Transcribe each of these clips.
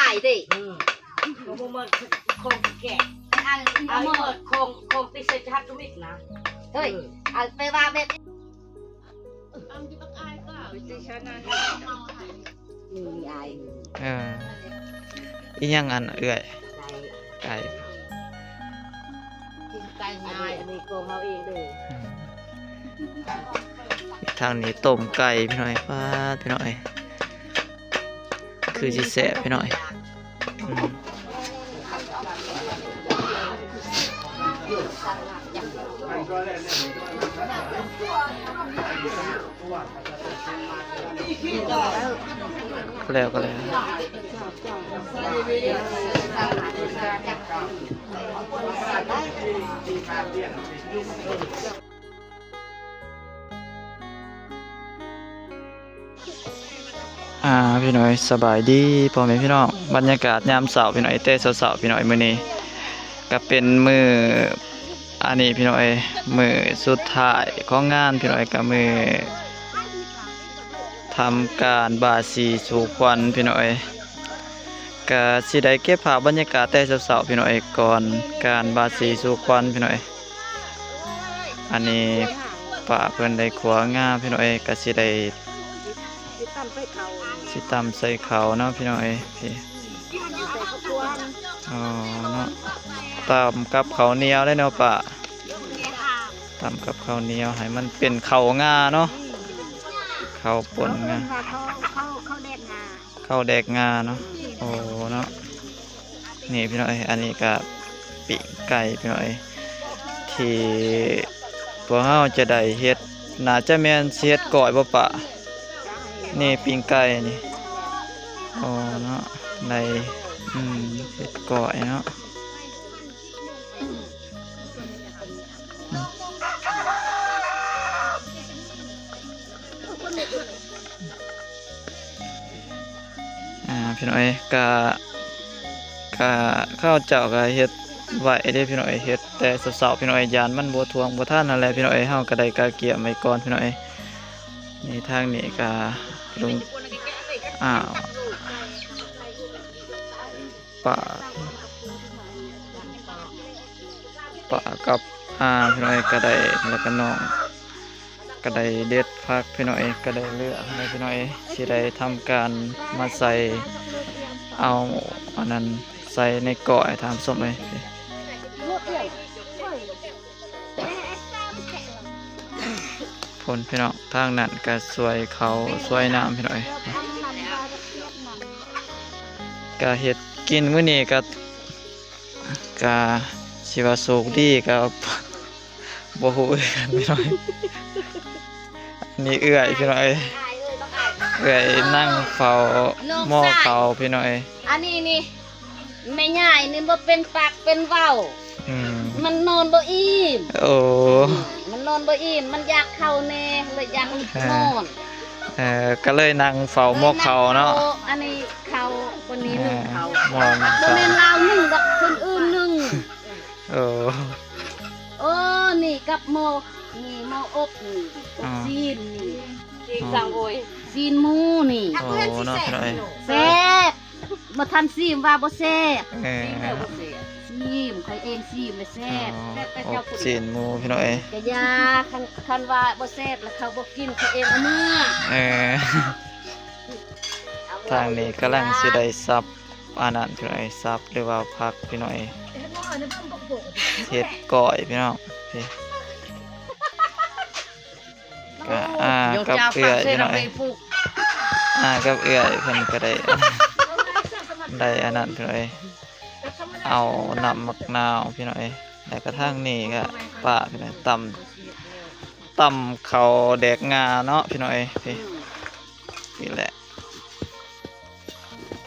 ໄປເດ້ ອືມ ບໍ່ໝົດຂອງແກະ ໄອ້ອັນ ເອົາໝົດຂອງ ຂອງຕິດໃສ່ຈະຮັດທຳອິດນະ ເຮີ້ຍ ເອີ ອັນໄປວ່າແບບ ເອີ ອີ່ຫຍັງອັນເອື້ອຍ ໄກ່ ໄກ່ ກິນໄກ່ງ່າຍ ອັນນີ້ຂອງເຮົາເອງເດີ ອືມ ທາງນີ້ຕົ້ມໄກ່ພີ່ນ້ອງເອີຍ ປາດ ພີ່ນ້ອງເອີຍ ຄືຊິແຊບພີ່ນ້ອງເອີຍ ອືມ ແລ້ວກໍແລ້ວ ອ່າ ພີ່ນ້ອງເອີຍ ສະບາຍດີພໍ່ແມ່ພີ່ນ້ອງ ບັນຍາກາດຍາມເຊົ້າພີ່ນ້ອງເອີຍ ແຕ່ເຊົ້າໆ ພີ່ນ້ອງເອີຍ ມື້ນີ້ກໍເປັນມື້ ອັນນີ້ພີ່ນ້ອງເອີຍ ມື້ສຸດທ້າຍຂອງງານພີ່ນ້ອງເອີຍ ກໍມື້ທຳການບາສີສູ່ຂວັນພີ່ນ້ອງເອີຍ ກໍຊິໄດ້ເກັບພາບບັນຍາກາດແຕ່ເຊົ້າໆ ພີ່ນ້ອງເອີຍ ກ່ອນການບາສີສູ່ຂວັນພີ່ນ້ອງເອີຍ. ອັນນີ້ປ້າເພິ່ນໄດ້ຂົ້ວງາພີ່ນ້ອງເອີຍ ກະຊິໄດ້ ຊິຕຳໃສ່ເຂົ້າ ຊິຕຳໃສ່ເຂົ້າເນາະພີ່ນ້ອງເອີຍ ນີ້ ອໍ ເນາະ ຕຳກັບເຂົ້າໜຽວເດ້ເນາະປ້າ ຕຳກັບເຂົ້າໜຽວໃຫ້ມັນເປັນເຂົ້າງາເນາະ ເຂົ້າປົ່ນງາ ເຂົ້າ ເຂົ້າ ເຂົ້າແດກງາ ເຂົ້າແດກງາເນາະ ໂອ້ ເນາະ ນີ້ພີ່ນ້ອງເອີຍ ອັນນີ້ກະປີ້ງໄກ່ພີ່ນ້ອງເອີຍ ທີ່ພວກເຮົາຈະໄດ້ເຮັດ ໜ້າຈະແມ່ນຊິເຮັດກ້ອຍບໍ່ປ້າ ນີ້ປີ້ງໄກ່ນີ້ ໂອ້ ເນາະ ໄດ້ ອືມ ເຮັດກ້ອຍເນາະ. ອ່າ ພີ່ນ້ອງເອີຍ ກະ ກະເຂົາເຈົ້າກະເຮັດໄວ້ເດ້ພີ່ນ້ອງເອີຍ ເຮັດແຕ່ເຊົ້າໆ ພີ່ນ້ອງເອີຍ ຢ້ານມັນບໍ່ຖ້ວງບໍ່ທັນຫັ້ນແຫຼະພີ່ນ້ອງເອີຍ ເຮົາກະໄດ້ກະກຽມໄວ້ກ່ອນພີ່ນ້ອງເອີຍ ນີ້ທາງນີ້ກະລຸງ ອ້າວ ປ້າ ປ້າກັບ ອ່າ ພີ່ນ້ອງເອີຍ ກະໄດ້ ແລ້ວກະນ້ອງກະໄດ້ເດັດຜັກພີ່ນ້ອງເອີຍ ກະໄດ້ເລືອກພີ່ນ້ອງເອີຍ ຊິໄດ້ທຳການມາໃສ່ ເອົາອັນນັ້ນໃສ່ໃນກ້ອຍທ່ານຜູ້ຊົມເອີຍ ພຸ້ນພີ່ນ້ອງ ທາງນັ້ນກະສວຍເຂົ້າສວຍນ້ຳພີ່ນ້ອງເອີຍ ກະເຮັດກິນມື້ນີ້ກະ ກະຊິວ່າໂຊກດີກະບໍ່ຮູ້ຄືກັນພີ່ນ້ອງ ນີ້ເອື້ອຍພີ່ນ້ອງເອີຍ ເອື້ອຍນັ່ງເຝົ້າໝໍ້ເຂົ້າພີ່ນ້ອງເອີຍ ອັນນີ້ນີ້ ແມ່ຍາຍນີ້ບໍ່ເປັນປາກເປັນເວົ້າ ອືມ ມັນນອນບໍ່ອີ່ມ ໂອ້ ມັນນອນບໍ່ອີ່ມ ມັນຢາກເຂົ້າແດ່ ເລີຍຢາກນອນ ເອີ ກະເລີຍນັ່ງເຝົ້າໝໍ້ເຂົ້າເນາະ ອັນນີ້ເຂົ້າ ຄົນນີ້ໜຶ່ງເຂົ້າ ບໍ່ແມ່ນລາວໜຶ່ງດອກ ຄົນອື່ນໜຶ່ງ ໂອ້ ໂອ້ ນີ້ກັບໝໍ້ ນີ້ໝໍ້ອົບ ນີ້ອົບຊີ້ນ ນີ້ຊີ້ນສັງໂອຍ ຊີ້ນໝູນີ້ ໂອ້ ເນາະ ແຊບ ບໍ່ທັນຊີມວ່າບໍ່ແຊບ ເອີ ຊີມ ຂ້ອຍເອງຊີມແລ້ວແຊບ ອໍ ອົບຊີ້ນໝູພີ່ນ້ອງເອີຍ ກະຢ່າ ຄັນ ຄັນວ່າບໍ່ແຊບແລ້ວເຂົາບໍ່ກິນ ຂ້ອຍເອງເອົາເມືອ ເອີ ທາງນີ້ກຳລັງຊິໄດ້ສັບອັນນັ້ນພີ່ນ້ອງເອີຍ ສັບ ຫຼືວ່າຜັກພີ່ນ້ອງເອີຍ ເຮັດກ້ອຍພີ່ນ້ອງ ກະ ອ່າ ກັບເອື້ອຍພີ່ນ້ອງເອີຍ ອ່າ ກັບເອື້ອຍເພິ່ນກະໄດ້ ໄດ້ອັນນັ້ນພີ່ນ້ອງເອີຍ ເອົານ້ຳໝາກນາວພີ່ນ້ອງເອີຍ ແລ້ວກະທາງນີ້ກະປ້າພີ່ນ້ອງ ຕຳ ຕຳເຂົ້າແດກງາເນາະພີ່ນ້ອງເອີຍ ນີ້ແຫຼະ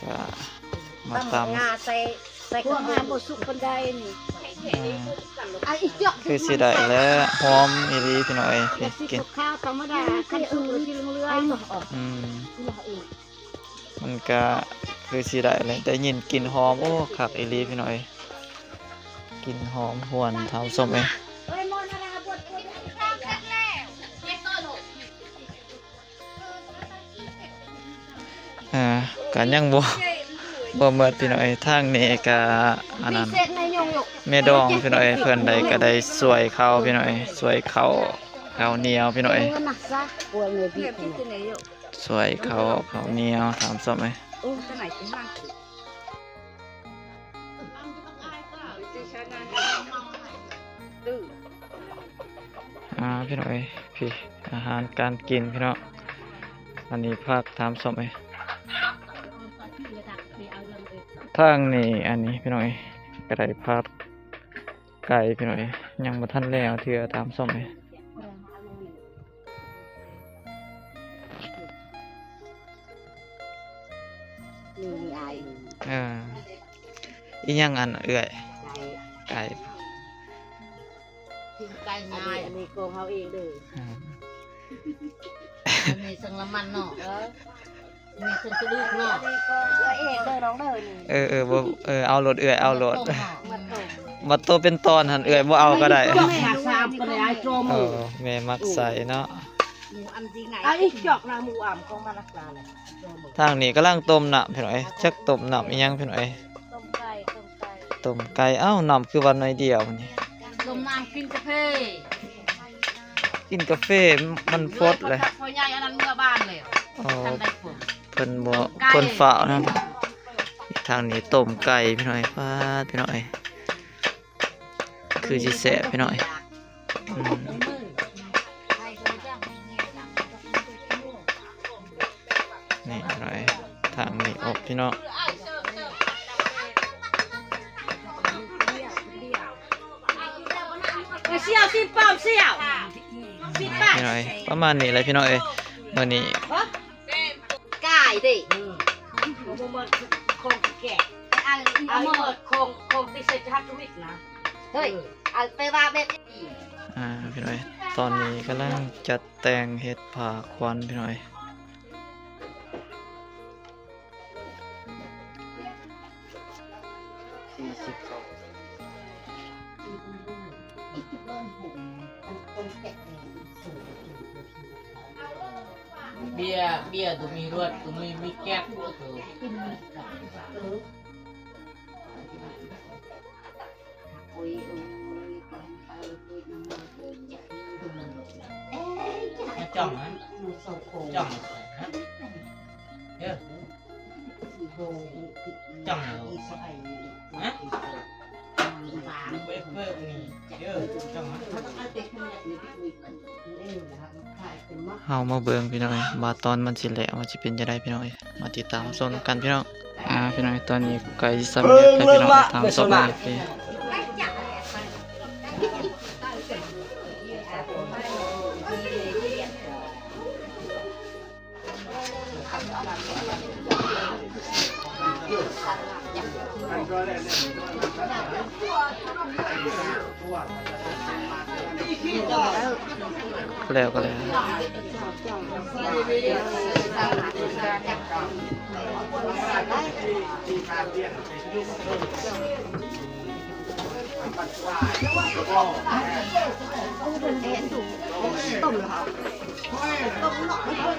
ກະມາຕຳ ຕຳງາໃສ່ ໃສ່ ພວກງາບໍ່ສຸກປານໃດນີ້ ອືມ ອ່າ ຄືຊິໄດ້ແລ້ວ ຫອມອີ່ຫຼີພີ່ນ້ອງເອີຍ ກິນ ຂາວທຳມະດາ ຄັນສຸກແລ້ວຊິເຫຼືອງໆ ອືມ ມັນກະຄືຊິໄດ້ແຫຼະ ໄດ້ຍິນກິ່ນຫອມ ໂອ້ ຄັກອີ່ຫຼີພີ່ນ້ອງເອີຍ ກິ່ນຫອມຫວນທ່ານຜູ້ຊົມເອີຍ. ອ່າ ກະຍັງບໍ່ ບໍ່ໝົດພີ່ນ້ອງເອີຍ. ທາງນີ້ກະອັນນັ້ນ ແມ່ດອງພີ່ນ້ອງເອີຍ ເພິ່ນໄດ້ ກະໄດ້ຊ່ວຍເຂົາພີ່ນ້ອງເອີຍ ຊ່ວຍເຂົ້າ ເຂົ້າໜຽວພີ່ນ້ອງເອີຍ ຊ່ວຍເຂົ້າ ເຂົ້າໜຽວ ທ່ານຜູ້ຊົມເອີຍ. ອ່າ ພີ່ນ້ອງເອີຍ ພີ້ ອາຫານການກິນພີ່ນ້ອງ. ອັນນີ້ຜັກ ທ່ານຜູ້ຊົມເອີຍ. ທາງນີ້ ອັນນີ້ພີ່ນ້ອງເອີຍ ກະໄດ້ຜັດໄກ່ພີ່ນ້ອງເອີຍ ຍັງບໍ່ທັນແລ້ວເທື່ອ ທ່ານຜູ້ຊົມເອີຍ. ນີ້ ນີ້ອ້າຍ ເອີ ອີ່ຫຍັງອັນເອື້ອຍ? ໄກ່ ໄກ່ ປີ້ງໄກ່ງ່າຍ ອັນນີ້ ອັນນີ້ກອງເຮົາເອງເດີ. ອ່າ ບໍ່ມີເຊິ່ງນ້ຳມັນເນາະ ເອີ ມີເຊິ່ງກະດູກເນາະ ອັນນີ້ກອງເຮົາເອງເດີນ້ອງເດີ. ນີ້ ເອີ ເອີ ບໍ່ ເອີ ເອົາໂລດເອື້ອຍ ເອົາໂລດ ມາຕົ້ມເນາະ ມາຕົ້ມ ມາໂຕເປັນຕອນຫັ້ນ ເອື້ອຍບໍ່ເອົາກະໄດ້ ເອີ ແມ່ມັກໃສ່ເນາະ. ທາງນີ້ກຳລັງຕົ້ມນ້ຳພີ່ນ້ອງເອີຍ ຈັກຕົ້ມນ້ຳອີ່ຫຍັງພີ່ນ້ອງເອີຍ. ຕົ້ມໄກ່ ຕົ້ມໄກ່ ຕົ້ມໄກ່. ເອົ້າ ນ້ຳຄືວ່າໜ້ອຍດຽວນີ້ ຕົ້ມນ້ຳກິນກາເຟ ກິນກາເຟ ມັນຟົດເລີຍ ພໍ່ໃຫຍ່ອັນນັ້ນເມືອບ້ານແລ້ວ. ອໍ ເພິ່ນບໍ່ ຄົນຟ້າວນຳ. ທາງນີ້ຕົ້ມໄກ່ພີ່ນ້ອງເອີຍ ປາດ ພີ່ນ້ອງເອີຍ ຄືຊິແຊບພີ່ນ້ອງເອີຍ. ອືມ ນີ້ ທາງນີ້ອອກພີ່ນ້ອງ ປະມານນີ້ແຫຼະພີ່ນ້ອງເອີຍ ມື້ນີ້ ກາຍເດ້ ບໍ່ໝົດຂອງແກະ ເອົາໝົດຂອງ ຂອງທີ່ໃສ່ທາດທຳອິດນະ ເຮີ້ຍ ເອົາໄປວ່າແບບ ອ່າ ພີ່ນ້ອງເອີຍ ຕອນນີ້ກຳລັງຈັດແຕ່ງເຮັດຜ້າຂວັນພີ່ນ້ອງເອີຍ. ເບຍ ເບຍໂຕມີລວດ ໂຕມີ ມີແກັບ ໂຕ ມາຈ້ອງຫັ້ນ ຈ້ອງຫັ້ນ ເອີ ຈ້ອງຫັ້ນ ຮະ ເປີດນີ້ ເອີ ຈ້ອງຫັ້ນ. ເຮົາມາເບິ່ງພີ່ນ້ອງເອີຍ ວ່າຕອນມັນຊິແລ້ວ ມັນຊິເປັນຈັ່ງໃດພີ່ນ້ອງເອີຍ ມາຕິດຕາມຊົມນຳກັນພີ່ນ້ອງ. ອ່າ ພີ່ນ້ອງເອີຍ ຕອນນີ້ໄກ່ຊິສຳເລັດແລ້ວພີ່ນ້ອງເອີຍ ຕາມຊົມເລີຍ. ແລ້ວກໍແລ້ວ ຕົ້ມເນາະ ຕົ້ມເນາະ ເ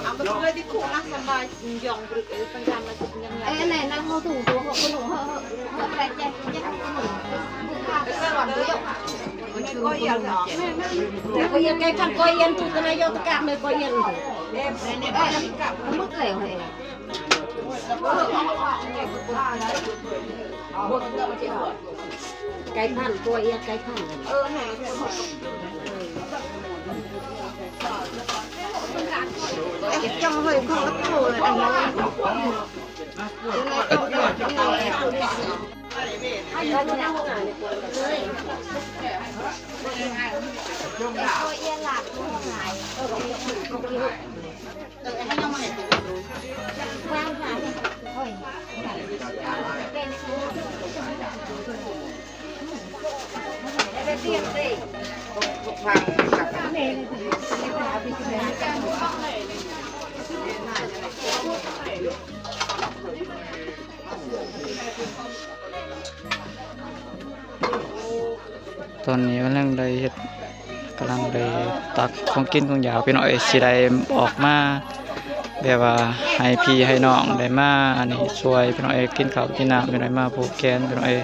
ອົາມາເລີຍຕິ ເອີ ແນະນຳເຮົາ ໂຕເຮົາ ເຮົາ ເຮົາ ເຮົາໄປແຈ້ງ ແຈ້ງ ເອີ ໄກ່ພັນ ກອຍອຽນ ຕູກະນາຍົກຕະກາດເລີຍ ກອຍອຽນ ເອີ ມຶກແລ້ວເຮີ້ຍ ໄກ່ພັນ ກອຍອຽນ ໄກ່ພັນ ເອີ ຈັ່ງເຮີ້ຍ ເຂົາໂຕເລີຍ ອັນນັ້ນ ຕອນນີ້ກຳລັງໄດ້ເຮັດ ກຳລັງໄດ້ຕັກຂອງກິນຂອງຢາກພີ່ນ້ອງເອີຍ ຊິໄດ້ອອກມາ ແບບວ່າໃຫ້ພີ່ໃຫ້ນ້ອງໄດ້ມາ ອັນນີ້ ຊ່ວຍພີ່ນ້ອງເອີຍ ກິນເຂົ້າກິນນ້ຳ ພີ່ນ້ອງເອີຍ ມາຜູກແຂນ ພີ່ນ້ອງເອີຍ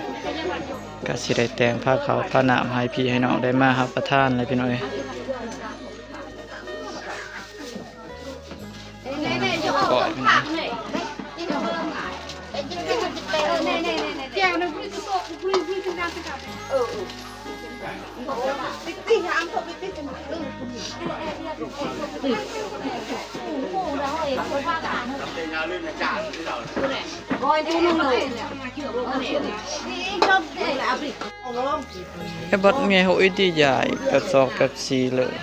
ກະຊິໄດ້ແຕ່ງພາເຂົ້າພານ້ຳໃຫ້ພີ່ໃຫ້ນ້ອງໄດ້ມາຮັບປະທານແຫຼະ ພີ່ນ້ອງເອີຍ. ເອບັດເມໂຮອິດດີຢາຍ ແປດສອງ ແປດສີ່ ເລີຍ.